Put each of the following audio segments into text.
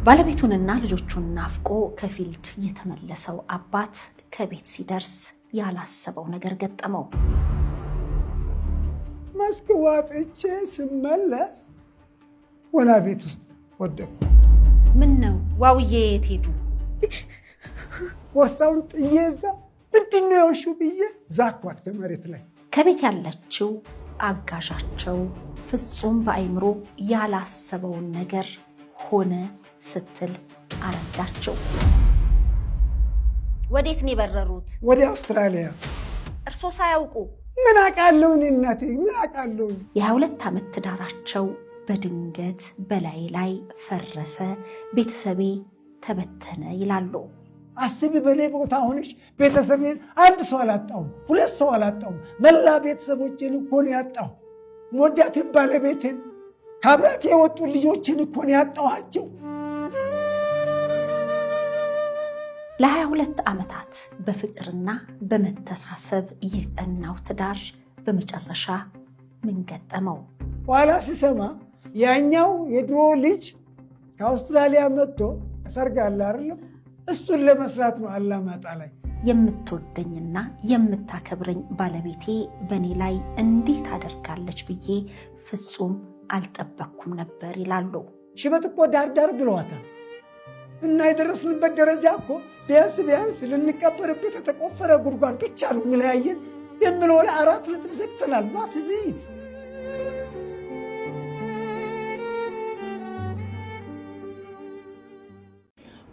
ባለቤቱንና ልጆቹን ናፍቆ ከ field የተመለሰው አባት ከቤት ሲደርስ ያላሰበው ነገር ገጠመው። መስክ ወጥቼ ስመለስ ወና ቤት ውስጥ ወደቅኩ። ምን ነው ዋውዬ የት ሄዱ? ቦርሳውን ጥዬ እዛ ምንድን ነው የሆንሽው ብዬ ዛኳት ከመሬት ላይ። ከቤት ያለችው አጋዣቸው ፍጹም በአይምሮ ያላሰበውን ነገር ሆነ ስትል አረዳቸው። ወዴት ነው የበረሩት? ወደ አውስትራሊያ። እርሶ ሳያውቁ? ምን አውቃለሁ እኔ እናቴ፣ ምን አውቃለሁ? የ22 ዓመት ትዳራቸው በድንገት በላይ ላይ ፈረሰ፣ ቤተሰቤ ተበተነ ይላሉ። አስቢ፣ በእኔ ቦታ ሆነሽ ቤተሰቤን አንድ ሰው አላጣሁም፣ ሁለት ሰው አላጣሁም። መላ ቤተሰቦቼን እኮ ነው ያጣሁ። ሞዳትን ባለቤቴን ከአብራክ የወጡ ልጆችን እኮ ነው ያጣኋቸው። ለ22 ዓመታት በፍቅርና በመተሳሰብ የቀናው ትዳር በመጨረሻ ምን ገጠመው? ኋላ ስሰማ ያኛው የድሮ ልጅ ከአውስትራሊያ መጥቶ ሰርግ አለ አይደለም፣ እሱን ለመስራት ነው አላማጣ ላይ። የምትወደኝና የምታከብረኝ ባለቤቴ በእኔ ላይ እንዲህ ታደርጋለች ብዬ ፍጹም አልጠበቅኩም ነበር ይላሉ። ሽበት እኮ ዳር ዳር ብለዋታል። እና የደረስንበት ደረጃ እኮ ቢያንስ ቢያንስ ልንቀበርበት የተቆፈረ ጉድጓድ ብቻ ነው የሚለያየን የምለው ላይ 4 ነጥብ ዘግተናል። That's it።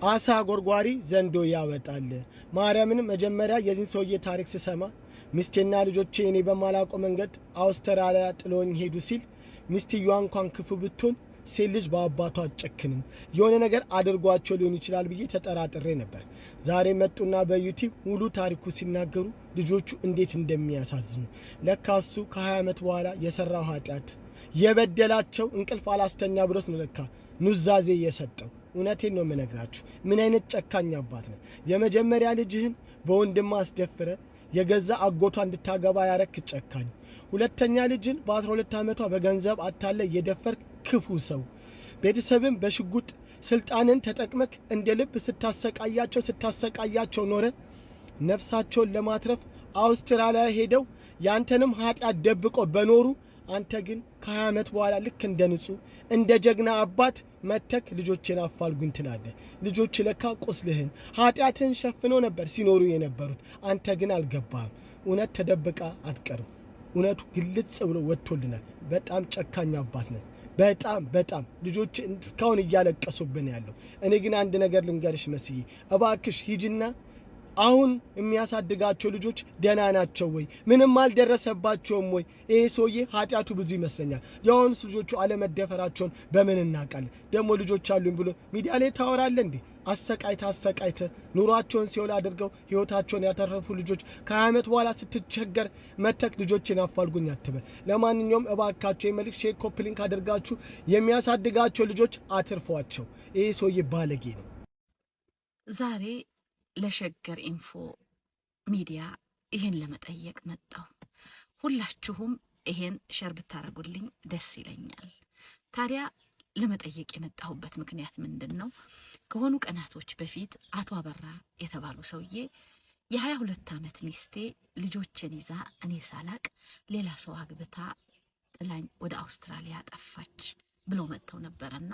አሳ ጎርጓሪ ዘንዶ ያወጣል። ማርያምንም መጀመሪያ የዚህን ሰውዬ ታሪክ ስሰማ ሚስቴና ልጆቼ እኔ በማላውቀው መንገድ አውስትራሊያ ጥሎኝ ሄዱ ሲል፣ ሚስትየዋ እንኳን ክፉ ብትሆን ሴት ልጅ በአባቷ አትጨክንም፣ የሆነ ነገር አድርጓቸው ሊሆን ይችላል ብዬ ተጠራጥሬ ነበር። ዛሬ መጡና በ YouTube ሙሉ ታሪኩ ሲናገሩ ልጆቹ እንዴት እንደሚያሳዝኑ። ለካ እሱ ከ20 ዓመት በኋላ የሰራው ኃጢአት የበደላቸው እንቅልፍ አላስተኛ ብሎት ነው ለካ ኑዛዜ የሰጠው። እውነቴን ነው የምነግራችሁ። ምን አይነት ጨካኝ አባት ነው! የመጀመሪያ ልጅህን በወንድሟ አስደፍረህ የገዛ አጎቷ እንድታገባ ያረክ ጨካኝ፣ ሁለተኛ ልጅን በ12 ዓመቷ በገንዘብ አታለህ የደፈርክ ክፉ ሰው፣ ቤተሰብን በሽጉጥ ስልጣንን ተጠቅመክ እንደ ልብ ስታሰቃያቸው ስታሰቃያቸው ኖረህ ነፍሳቸውን ለማትረፍ አውስትራሊያ ሄደው ያንተንም ኃጢአት ደብቆ በኖሩ፣ አንተ ግን ከ20 ዓመት በኋላ ልክ እንደ ንጹህ እንደ ጀግና አባት መተክ ልጆቼን አፋልጉኝ ትላለህ። ልጆች ለካ ቁስልህን ኃጢአትህን ሸፍኖ ነበር ሲኖሩ የነበሩት። አንተ ግን አልገባህም። እውነት ተደብቃ አትቀርም። እውነቱ ግልጽ ብሎ ወጥቶልናል። በጣም ጨካኝ አባት ነህ። በጣም በጣም ልጆች እስካሁን እያለቀሱብን ያለው። እኔ ግን አንድ ነገር ልንገርሽ መስዬ፣ እባክሽ ሂጅና አሁን የሚያሳድጋቸው ልጆች ደህና ናቸው ወይ? ምንም አልደረሰባቸውም ወይ? ይሄ ሰውዬ ኃጢአቱ ብዙ ይመስለኛል። የአሁንስ ልጆቹ አለመደፈራቸውን በምን እናውቃለን? ደግሞ ልጆች አሉኝ ብሎ ሚዲያ ላይ ታወራለህ እንዴ? አሰቃይተ አሰቃይተ ኑሯቸውን ሲኦል አድርገው ህይወታቸውን ያተረፉ ልጆች ከ20 ዓመት በኋላ ስትቸገር መተክ ልጆችን አፋልጉኝ አትበል። ለማንኛውም እባካቸው የመልክ share፣ copy link አድርጋችሁ የሚያሳድጋቸው ልጆች አትርፏቸው። ይሄ ሰውዬ ባለጌ ነው። ዛሬ ለሸገር ኢንፎ ሚዲያ ይሄን ለመጠየቅ መጣሁ። ሁላችሁም ይሄን share ብታደርጉልኝ ደስ ይለኛል። ታዲያ ለመጠየቅ የመጣሁበት ምክንያት ምንድን ነው? ከሆኑ ቀናቶች በፊት አቶ አበራ የተባሉ ሰውዬ የ22 ዓመት ሚስቴ ልጆችን ይዛ እኔ ሳላቅ ሌላ ሰው አግብታ ጥላኝ ወደ አውስትራሊያ ጠፋች ብለው መጥተው ነበረና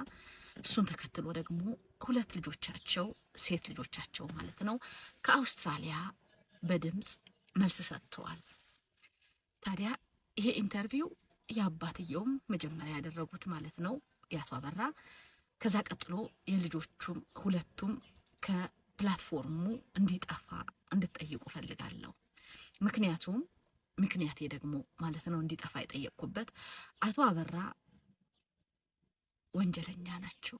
እሱን ተከትሎ ደግሞ ሁለት ልጆቻቸው፣ ሴት ልጆቻቸው ማለት ነው፣ ከአውስትራሊያ በድምፅ መልስ ሰጥተዋል። ታዲያ ይሄ interview የአባትየውም መጀመሪያ ያደረጉት ማለት ነው የአቶ አበራ፣ ከዛ ቀጥሎ የልጆቹም ሁለቱም ከ platform ኡ እንዲጠፋ እንድጠይቁ ፈልጋለሁ። ምክንያቱም ምክንያቴ ደግሞ ማለት ነው እንዲጠፋ የጠየቅኩበት አቶ አበራ ወንጀለኛ ናቸው።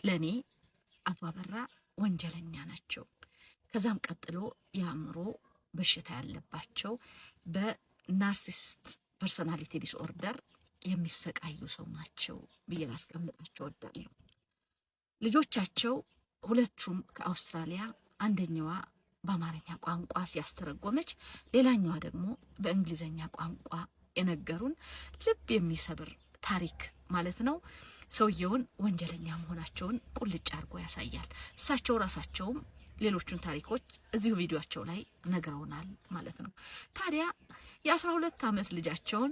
ለእኔ አቶ አበራ ወንጀለኛ ናቸው። ከዛም ቀጥሎ የአእምሮ በሽታ ያለባቸው፣ በ narcissist personality disorder የሚሰቃዩ ሰው ናቸው ብዬ ላስቀምጣቸው እወዳለሁ። ልጆቻቸው ሁለቱም ከአውስትራሊያ አንደኛዋ በአማርኛ ቋንቋ ሲያስተረጎመች፣ ሌላኛዋ ደግሞ በእንግሊዝኛ ቋንቋ የነገሩን ልብ የሚሰብር ታሪክ ማለት ነው ሰውየውን ወንጀለኛ መሆናቸውን ቁልጭ አድርጎ ያሳያል። እሳቸው ራሳቸውም ሌሎቹን ታሪኮች እዚሁ ቪዲዮቸው ላይ ነግረውናል ማለት ነው። ታዲያ የ12 ዓመት ልጃቸውን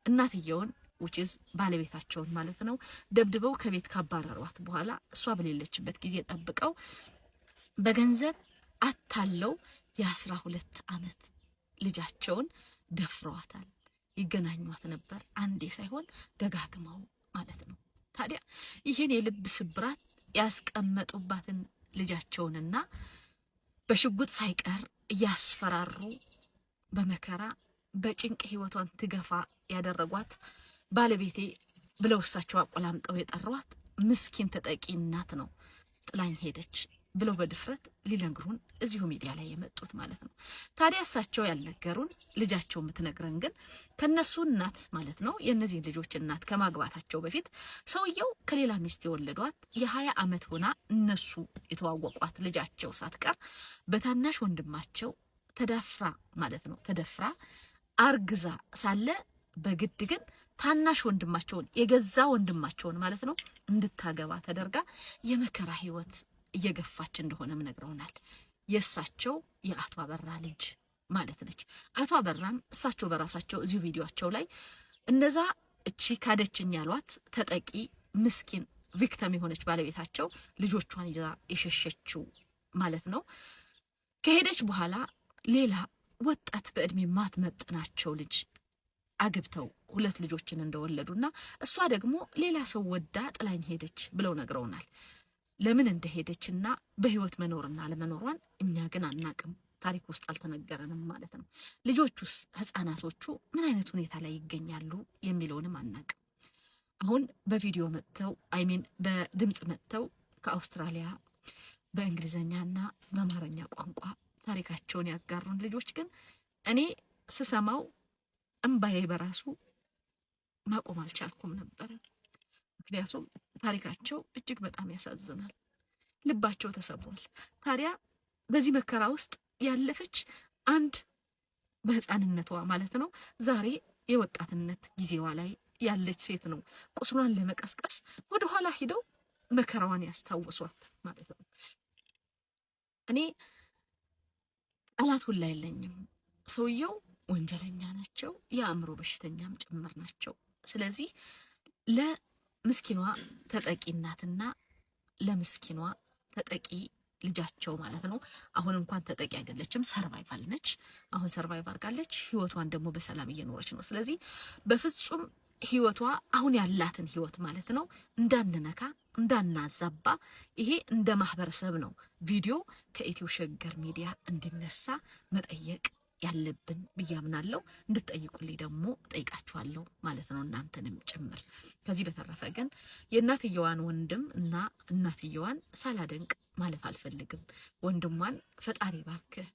እናትየውን፣ which is ባለቤታቸውን ማለት ነው፣ ደብድበው ከቤት ካባረሯት በኋላ እሷ በሌለችበት ጊዜ ጠብቀው በገንዘብ አታለው የ12 ዓመት ልጃቸውን ደፍረዋታል። ይገናኟት ነበር፣ አንዴ ሳይሆን ደጋግመው ማለት ነው። ታዲያ ይህን የልብ ስብራት ያስቀመጡባትን ልጃቸውንና በሽጉጥ ሳይቀር እያስፈራሩ በመከራ በጭንቅ ህይወቷን ትገፋ ያደረጓት ባለቤቴ ብለው እሳቸው አቆላምጠው የጠሯት ምስኪን ተጠቂ እናት ነው ጥላኝ ሄደች ብለው በድፍረት ሊነግሩን እዚሁ ሚዲያ ላይ የመጡት ማለት ነው። ታዲያ እሳቸው ያልነገሩን፣ ልጃቸው የምትነግረን ግን ከነሱ እናት ማለት ነው የእነዚህን ልጆች እናት ከማግባታቸው በፊት ሰውየው ከሌላ ሚስት የወለዷት የ20 ዓመት ሆና እነሱ የተዋወቋት ልጃቸው ሳትቀር በታናሽ ወንድማቸው ተደፍራ ማለት ነው፣ ተደፍራ አርግዛ ሳለ በግድ ግን ታናሽ ወንድማቸውን፣ የገዛ ወንድማቸውን ማለት ነው፣ እንድታገባ ተደርጋ የመከራ ህይወት እየገፋች እንደሆነም ነግረውናል። የእሳቸው የአቶ አበራ ልጅ ማለት ነች። አቶ አበራም እሳቸው በራሳቸው እዚሁ ቪዲዮቸው ላይ እነዛ እቺ ካደችኝ ያሏት ተጠቂ ምስኪን victim የሆነች ባለቤታቸው ልጆቿን ይዛ የሸሸችው ማለት ነው፣ ከሄደች በኋላ ሌላ ወጣት በእድሜ ማትመጥናቸው ልጅ አግብተው ሁለት ልጆችን እንደወለዱና እሷ ደግሞ ሌላ ሰው ወዳ ጥላኝ ሄደች ብለው ነግረውናል። ለምን እንደሄደችና በህይወት መኖርና አለመኖሯን እኛ ግን አናቅም። ታሪክ ውስጥ አልተነገረንም ማለት ነው። ልጆቹስ፣ ህፃናቶቹ ምን አይነት ሁኔታ ላይ ይገኛሉ የሚለውንም አናቅም። አሁን በቪዲዮ መጥተው፣ I mean በድምፅ መጥተው ከአውስትራሊያ በእንግሊዝኛና በአማርኛ ቋንቋ ታሪካቸውን ያጋሩን ልጆች ግን እኔ ስሰማው እምባዬ በራሱ ማቆም አልቻልኩም ነበረ። ምክንያቱም ታሪካቸው እጅግ በጣም ያሳዝናል። ልባቸው ተሰብሯል። ታዲያ በዚህ መከራ ውስጥ ያለፈች አንድ በህፃንነቷ ማለት ነው ዛሬ የወጣትነት ጊዜዋ ላይ ያለች ሴት ነው ቁስሏን ለመቀስቀስ ወደኋላ ሂደው መከራዋን ያስታወሷት ማለት ነው። እኔ ቃላት ሁላ የለኝም። ሰውየው ወንጀለኛ ናቸው፣ የአእምሮ በሽተኛም ጭምር ናቸው። ስለዚህ ለምስኪኗ ተጠቂ እናትና ለምስኪኗ ተጠቂ ልጃቸው ማለት ነው። አሁን እንኳን ተጠቂ አይደለችም፣ survival ነች። አሁን survive አድርጋለች። ህይወቷን ደግሞ በሰላም እየኖረች ነው። ስለዚህ በፍጹም ህይወቷ አሁን ያላትን ህይወት ማለት ነው እንዳንነካ፣ እንዳናዛባ፣ ይሄ እንደ ማህበረሰብ ነው ቪዲዮ ከኢትዮ ሸገር ሚዲያ እንዲነሳ መጠየቅ ያለብን ብዬ አምናለሁ። እንድትጠይቁልኝ ደግሞ ጠይቃችኋለሁ ማለት ነው እናንተንም ጭምር። ከዚህ በተረፈ ግን የእናትየዋን ወንድም እና እናትየዋን ሳላደንቅ ማለፍ አልፈልግም። ወንድሟን ፈጣሪ ባርክህ፣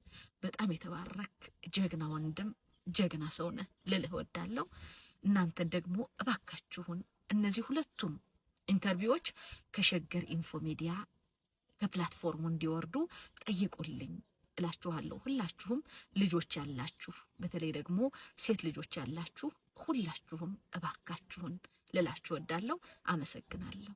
በጣም የተባረክ ጀግና ወንድም፣ ጀግና ሰው ነህ ልልህ እወዳለሁ። እናንተን ደግሞ እባካችሁን እነዚህ ሁለቱም interview ዎች ከሸገር ኢንፎ ሚዲያ ከ platform ኡ እንዲወርዱ ጠይቁልኝ እላችኋለሁ። ሁላችሁም ልጆች ያላችሁ፣ በተለይ ደግሞ ሴት ልጆች ያላችሁ ሁላችሁም እባካችሁን ልላችሁ እወዳለሁ። አመሰግናለሁ።